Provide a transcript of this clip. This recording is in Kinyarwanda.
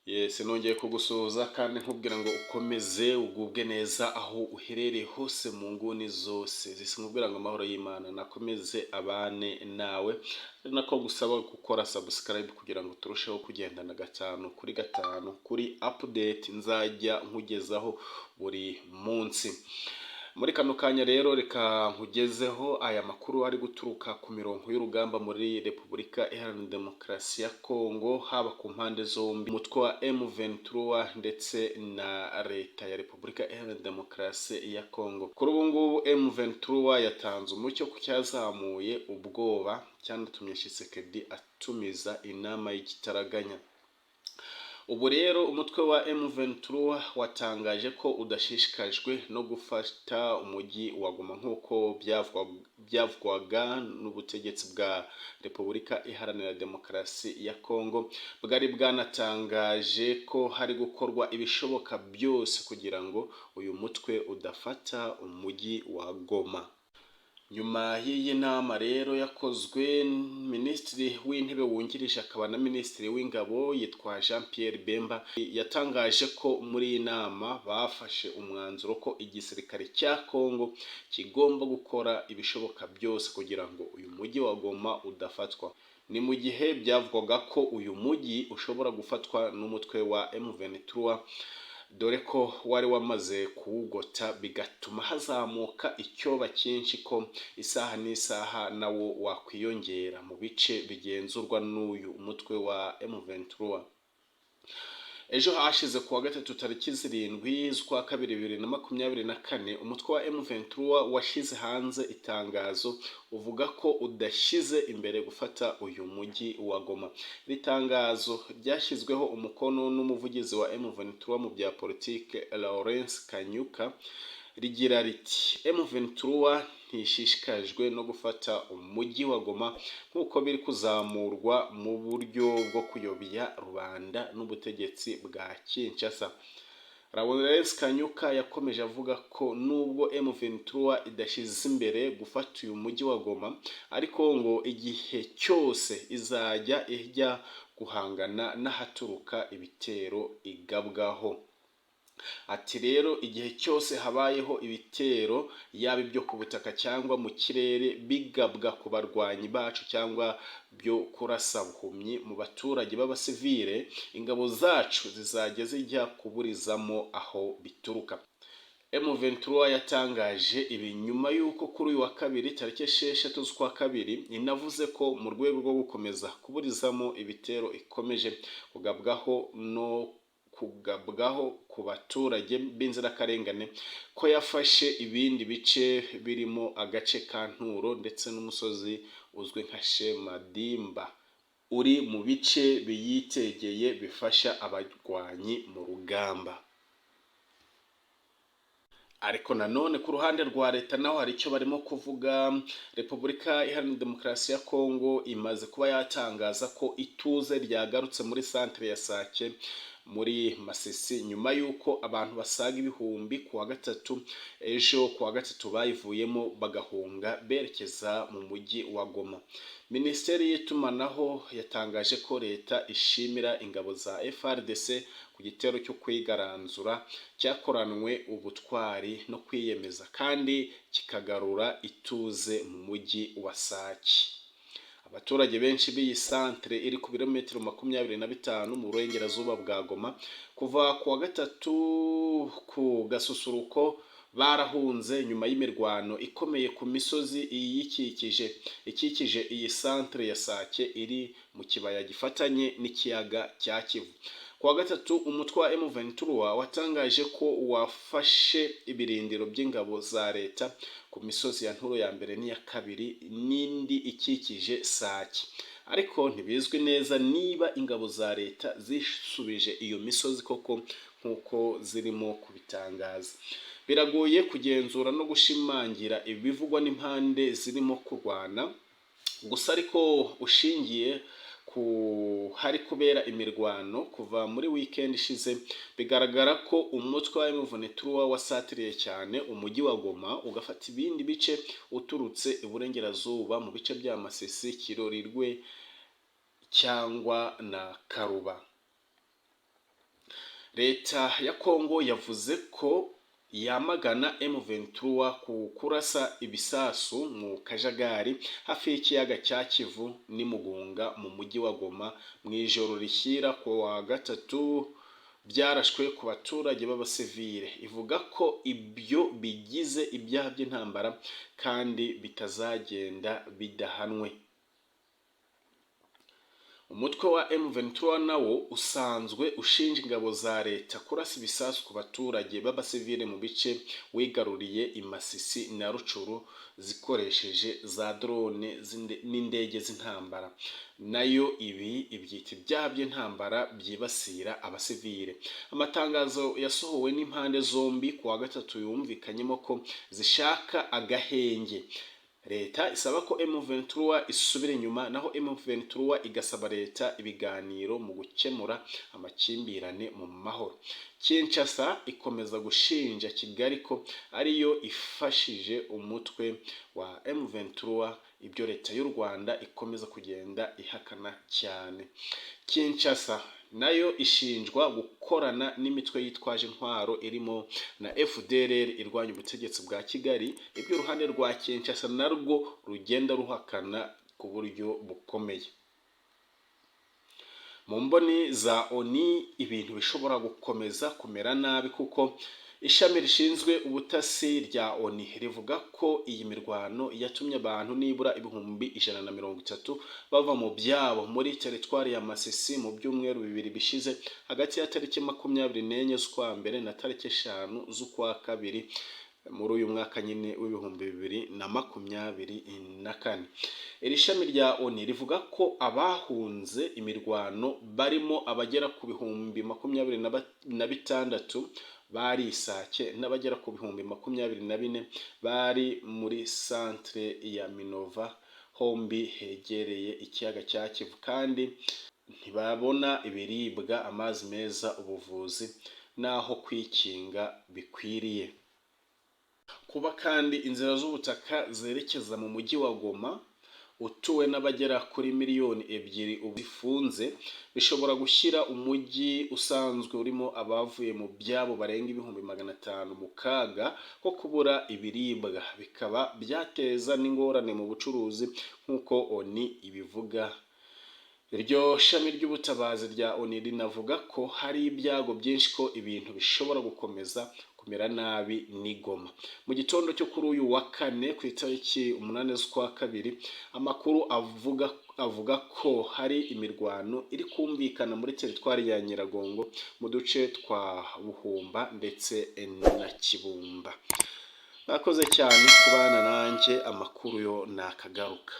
Yes, nongeye kugusuhuza kandi nkubwira ngo ukomeze ugubwe neza aho uherereye hose mu nguni zose zisi. Nkubwira ngo amahoro y'Imana nakomeze abane nawe, ari nako gusaba gukora subscribe kugira ngo turusheho kugendana gatanu kuri gatanu kuri update nzajya nkugezaho buri munsi. Muri kano kanya rero, reka nkugezeho aya makuru ari guturuka ku mirongo y'urugamba muri Repubulika Iharanira Demokarasi ya Kongo, haba ku mpande zombi, umutwe wa M23 ndetse na Leta ya Repubulika Iharanira Demokarasi ya Kongo. Kuri ubu ngubu M23 yatanze umucyo ku cyazamuye ubwoba cyanatumye Tshisekedi atumiza inama y'igitaraganya. Ubu rero umutwe wa M23 watangaje ko udashishikajwe no gufata umujyi wa Goma nk'uko byavugwaga n'ubutegetsi bwa Repubulika Iharanira Demokarasi ya Kongo, bwari bwanatangaje ko hari gukorwa ibishoboka byose kugira ngo uyu mutwe udafata umujyi wa Goma. Nyuma y'iyi nama rero yakozwe, Minisitiri w'Intebe wungirije akaba na Minisitiri w'Ingabo yitwa Jean Pierre Bemba yatangaje ko muri iyi nama bafashe umwanzuro ko igisirikare cya Kongo kigomba gukora ibishoboka byose kugira ngo uyu mujyi wa Goma udafatwa. Ni mu gihe byavugwaga ko uyu mujyi ushobora gufatwa n'umutwe wa M23, dore ko wari wamaze kuwugota, bigatuma hazamuka icyoba cyinshi ko isaha n'isaha nawo wakwiyongera mu bice bigenzurwa n'uyu mutwe wa M23. Ejo hashize kuwa gatatu tariki 7 z'ukwa kabiri 2024, umutwe wa M23 washyize hanze itangazo uvuga ko udashyize imbere gufata uyu mujyi wa Goma. Iri tangazo ryashyizweho umukono n'umuvugizi wa M23 mu bya politike, Lawrence Kanyuka, rigira riti: "M23 ntishishikajwe no gufata umujyi wa Goma nk'uko biri kuzamurwa mu buryo bwo kuyobya rubanda n'ubutegetsi bwa Kinshasa." Lawrence Kanyuka yakomeje avuga ko nubwo M23 idashyize imbere gufata uyu mujyi wa Goma, ariko ngo igihe cyose izajya ijya guhangana n'ahaturuka ibitero igabwaho. Ati: "Rero igihe cyose habayeho ibitero, yaba ibyo ku butaka cyangwa mu kirere, bigabwa ku barwanyi bacu cyangwa byo kurasa buhumyi mu baturage b'abasivile, ingabo zacu zizajya zijya kuburizamo aho bituruka." M23 yatangaje ibi nyuma y'uko kuri uyu wa kabiri tariki 6 z'ukwa kabiri inavuze ko mu rwego rwo gukomeza kuburizamo ibitero ikomeje kugabwaho no kugabwaho ku baturage b'inzirakarengane, ko yafashe ibindi bice birimo agace ka Nturo ndetse n'umusozi uzwi nka Shemadimba uri mu bice biyitegeye bifasha abarwanyi mu rugamba. Ariko nanone ku ruhande rwa leta naho hari icyo barimo kuvuga. Repubulika Iharanira Demokarasi ya Kongo imaze kuba yatangaza ko ituze ryagarutse muri santere ya Sake muri Masisi, nyuma y'uko abantu basaga ibihumbi ku wa gatatu, ejo ku wa gatatu, bayivuyemo bagahunga berekeza mu mujyi wa Goma. Minisiteri y'itumanaho yatangaje ko leta ishimira ingabo za FARDC ku gitero cyo kwigaranzura cyakoranwe ubutwari no kwiyemeza kandi kikagarura ituze mu mujyi wa Sake. Abaturage benshi b'iyi santere iri ku birometero 25 mu burengerazuba bwa Goma, kuva ku wa gatatu ku gasusuruko barahunze nyuma y'imirwano ikomeye ku misozi iyikikije, ikikije iyi santere ya Sake iri mu kibaya gifatanye n'ikiyaga cya Kivu. Ku wa gatatu umutwe wa M23 watangaje ko wafashe ibirindiro by'ingabo za leta ku misozi ya Nturo ya mbere n'iya kabiri n'indi ikikije Sake, ariko ntibizwi neza niba ingabo za leta zisubije iyo misozi koko nk'uko zirimo kubitangaza. Biragoye kugenzura no gushimangira ibivugwa n'impande zirimo kurwana gusa, ariko ushingiye ku hari kubera imirwano kuva muri weekend ishize, bigaragara ko umutwe wa M23 wasatiriye cyane umujyi wa Goma, ugafata ibindi bice uturutse iburengerazuba mu bice bya Masisi, Kirorirwe cyangwa na Karuba. Leta ya Kongo yavuze ko yamagana M23 ku kurasa ibisasu mu kajagari hafi y'ikiyaga cya Kivu n'i Mugunga mu mujyi wa Goma mu ijoro rishyira ku wa gatatu, byarashwe ku baturage b'abasivile. Ivuga ko ibyo bigize ibyaha by'intambara kandi bitazagenda bidahanwe. Umutwe wa M23 nawo usanzwe ushinja ingabo za leta kurasa ibisasu ku baturage b'abasivile mu bice wigaruriye i Masisi na Rutshuru, zikoresheje za drone n'indege z'intambara. Nayo ibi ibyita ibyaha by'intambara byibasira abasivile. Amatangazo yasohowe n'impande zombi ku wa gatatu yumvikanyemo ko zishaka agahenge. Leta isaba ko M23 isubira inyuma, naho M23 igasaba leta ibiganiro mu gukemura amakimbirane mu mahoro. Kinshasa ikomeza gushinja Kigali ko ariyo ifashije umutwe wa M23, ibyo leta y'u Rwanda ikomeza kugenda ihakana cyane. Kinshasa nayo ishinjwa gukorana n'imitwe yitwaje intwaro irimo na FDLR irwanya ubutegetsi bwa Kigali, ibyo uruhande rwa Kinshasa narwo rugenda ruhakana ku buryo bukomeye. Mu mboni za ONU, ibintu bishobora gukomeza kumera nabi, kuko ishami rishinzwe ubutasi rya ONU rivuga ko iyi mirwano yatumye abantu nibura 130,000 bava mu byabo muri teritwari ya Masisi mu byumweru 2 bishize, hagati ya tariki 24 z'ukwa mbere na tariki 5 z'ukwa kabiri muri uyu mwaka nyine w'2024. Iri shami rya ONU rivuga ko abahunze imirwano barimo abagera ku 26,000 bari i Sake n'abagera ku 24,000 bari muri centre ya Minova, hombi hegereye ikiyaga cya Kivu, kandi ntibabona ibiribwa, amazi meza, ubuvuzi n'aho kwikinga bikwiriye. Kuba kandi inzira z'ubutaka zerekeza mu mujyi wa Goma utuwe n'abagera kuri miliyoni 2 ubu zifunze, bishobora gushyira umujyi usanzwe urimo abavuye mu byabo barenga 500,000 mu kaga ko kubura ibiribwa, bikaba byateza n'ingorane mu bucuruzi, nk'uko ONU ibivuga. Iryo shami ry'ubutabazi rya ONU rinavuga ko hari ibyago byinshi ko ibintu bishobora gukomeza kumera nabi n'i Goma. Mu gitondo cyo kuri uyu wa kane, ku itariki 8 z'ukwa kabiri, amakuru avuga ko hari imirwano iri kumvikana muri teritwari ya Nyiragongo mu duce twa Buhumba ndetse na Kibumba. Mwakoze cyane kubana nanjye, amakuru yo nakagaruka.